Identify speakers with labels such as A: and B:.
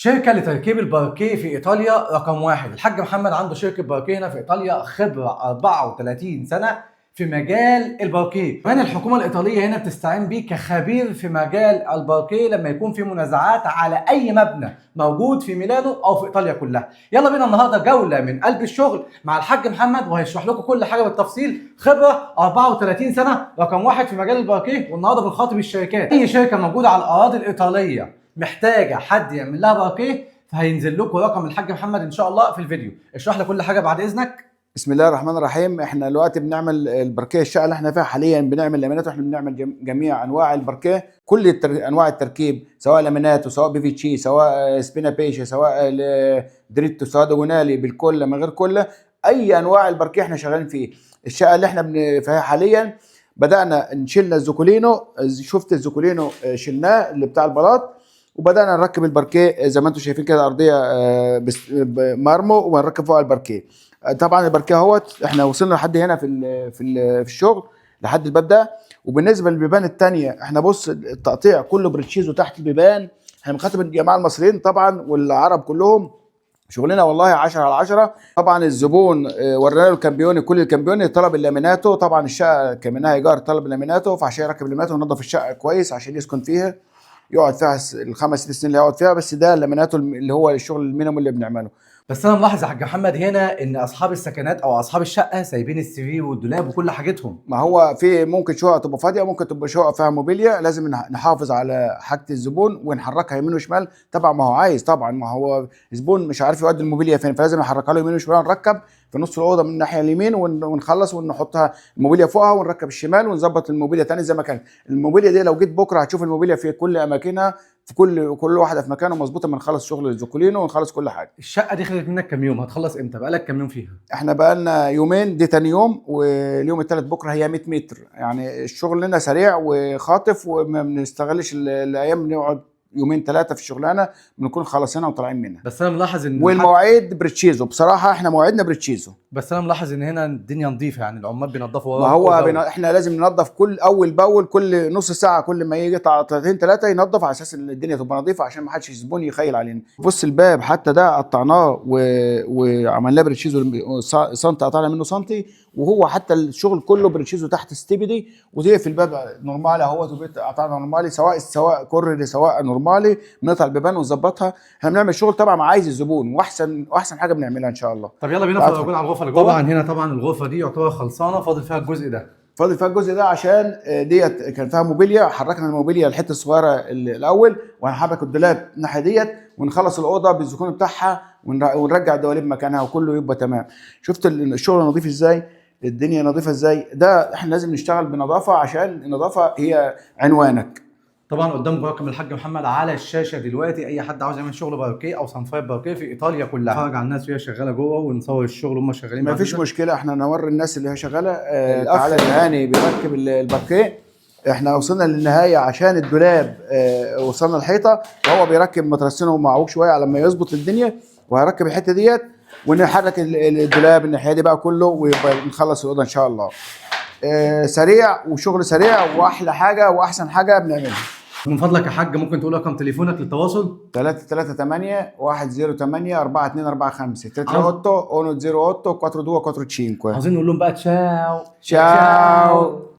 A: شركة لتركيب الباركيه في ايطاليا رقم 1. الحاج محمد عنده شركة باركيه هنا في ايطاليا، خبره 34 سنة في مجال الباركيه. كمان الحكومة الايطالية هنا بتستعين بيه كخبير في مجال الباركيه لما يكون في منازعات على اي مبنى موجود في ميلانو او في ايطاليا كلها. يلا بينا النهارده جولة من قلب الشغل مع الحاج محمد، وهيشرح لكم كل حاجة بالتفصيل. خبره 34 سنة رقم 1 في مجال الباركيه. والنهارده بنخاطب الشركات، اي شركة موجودة على الاراضي الايطالية محتاجه حد يعمل لها باركيه، فهينزل لكم رقم الحاج محمد ان شاء الله في الفيديو. اشرح لي كل حاجة بعد اذنك.
B: بسم الله الرحمن الرحيم. احنا دلوقتي بنعمل الباركيه، الشقة اللي احنا فيها حاليا بنعمل لامينات، واحنا بنعمل جميع انواع الباركيه، كل انواع التركيب، سواء لامينات وسواء PVC، سواء spina pesce، سواء dritto، سواء diagonale، بالكله من غير كله، اي انواع الباركيه احنا شغالين فيه. الشقة اللي احنا فيها حاليا بدانا نشيل ال zocolino، شفت ال zocolino شلناه اللي بتاع البلاط، وبدانا نركب الباركيه زي ما انتم شايفين كده، ارضية marmo، وهنركب فوق الباركيه. طبعا الباركيه اهوت، احنا وصلنا لحد هنا في الشغل لحد الباب ده. وبالنسبة للبيبان الثانية، احنا بص التقطيع كله preciso تحت البيبان. احنا بنخاطب الجماعة المصريين طبعا والعرب كلهم، شغلنا والله 10 على 10. طبعا الزبون ورينا له ال campione، كل ال campione طلب ال laminato. طبعا الشقة كمنها ايجار، طلب ال laminato، فعشان يركب ال laminato وننظف الشقة كويس عشان يسكن فيها، يقعد فيها الخمس ست سنين اللي هيقعد فيها. بس ده ال laminato اللي هو الشغل ال minimum اللي بنعمله.
A: بس انا ملاحظ يا حاج محمد هنا ان اصحاب السكنات او اصحاب الشقة سايبين السرير والدولاب وكل حاجتهم.
B: ما هو في ممكن شقه تبقى فاضية، ممكن تبقى شقه فيها موبيليا. لازم نحافظ على حاجة الزبون ونحركها يمين وشمال تبع ما هو عايز. طبعا ما هو زبون مش عارف يودي الموبيليا فين، فلازم نحركها له يمين وشمال، نركب في نص الاوضة من الناحية اليمين ونخلص ونحطها الموبيليا فوقها، ونركب الشمال ونظبط الموبيليا تاني زي ما كانت. الموبيليا دي لو جيت بكره هتشوف الموبيليا في كل اماكنها، في كل واحدة في مكانه مظبوطه، ما نخلص شغل ال zocolino ونخلص كل حاجة.
A: الشقة دي خدت منك كام يوم؟ هتخلص امتى؟ بقالك كام يوم فيها؟
B: احنا بقالنا يومين، دي تاني يوم واليوم التالت بكره. هي 100 متر، يعني الشغل لنا سريع وخاطف، وما بنستغلش الايام، بنقعد يومين ثلاثة في الشغلانة بنكون خلصنا وطالعين منها.
A: بس انا ملاحظ ان
B: والمواعيد preciso، بصراحة احنا مواعيدنا preciso.
A: بس انا ملاحظ ان هنا الدنيا نظيفه، يعني العمال بينظفوا
B: ما هو احنا لازم ننظف كل اول باول، كل نص ساعه، كل ما يجي طلعتين ثلاثة ينظف، على اساس ان الدنيا تبقى نظيفة عشان ما حدش زبون يخيل علينا. بص الباب حتى ده قطعناه وعملناه preciso سنتي، قطعنا منه سنتي، وهو حتى الشغل كله preciso تحت stipiti، وتقفل الباب normale اهوت، وبيت قطعنا normale، سواء correre سواء normale، بنقطع البيبان ونظبطها. احنا بنعمل شغل طبعا مع عايز الزبون، واحسن حاجة بنعملها ان شاء الله.
A: طب يلا بينا فرجونا على الغرفة اللي جوه. طبعا هنا طبعا الغرفة دي يعتبر خلصانه، فاضل فيها الجزء ده.
B: فاضل فيها الجزء ده عشان ديت كان فيها موبيليا، حركنا الموبيليا الحتة الصغيرة الاول، وهنحرك الدولاب الناحية ديت، ونخلص الاوضة بال zocolino بتاعها، ونرجع الدواليب مكانها، وكله يبقى تمام. شفت الشغل نظيف ازاي؟ الدنيا نظيفة ازاي؟ ده احنا لازم نشتغل بنظافه، عشان النظافة هي عنوانك.
A: طبعا قدامكم رقم الحاج محمد على الشاشة دلوقتي، اي حد عاوز يعمل شغل باركيه او صنفره باركيه في ايطاليا كلها. نتفرج على الناس وهي شغالة جوه ونصور الشغل وهم شغالين.
B: ما فيش مشكلة، احنا نوري الناس اللي هي شغالة. تعالى الهاني بيركب الباركيه. احنا وصلنا للنهاية عشان الدولاب، وصلنا الحيطة، وهو بيركب مترسينه معوج شوية على ما يظبط الدنيا، وهيركب الحتة ديت، ونحرك الدولاب الناحية دي بقى كله، ويبقى نخلص الاوضة ان شاء الله. سريع وشغل سريع، واحلى حاجة واحسن حاجة بنعملها.
A: من فضلك يا حاج ممكن تقول رقم تليفونك للتواصل؟
B: 3 3 8 1 0 8 4 2 4 5 3 8 1 0 8 4 2 4 5.
A: عاوزين نقول لهم بقى تشاو.
B: تشاو.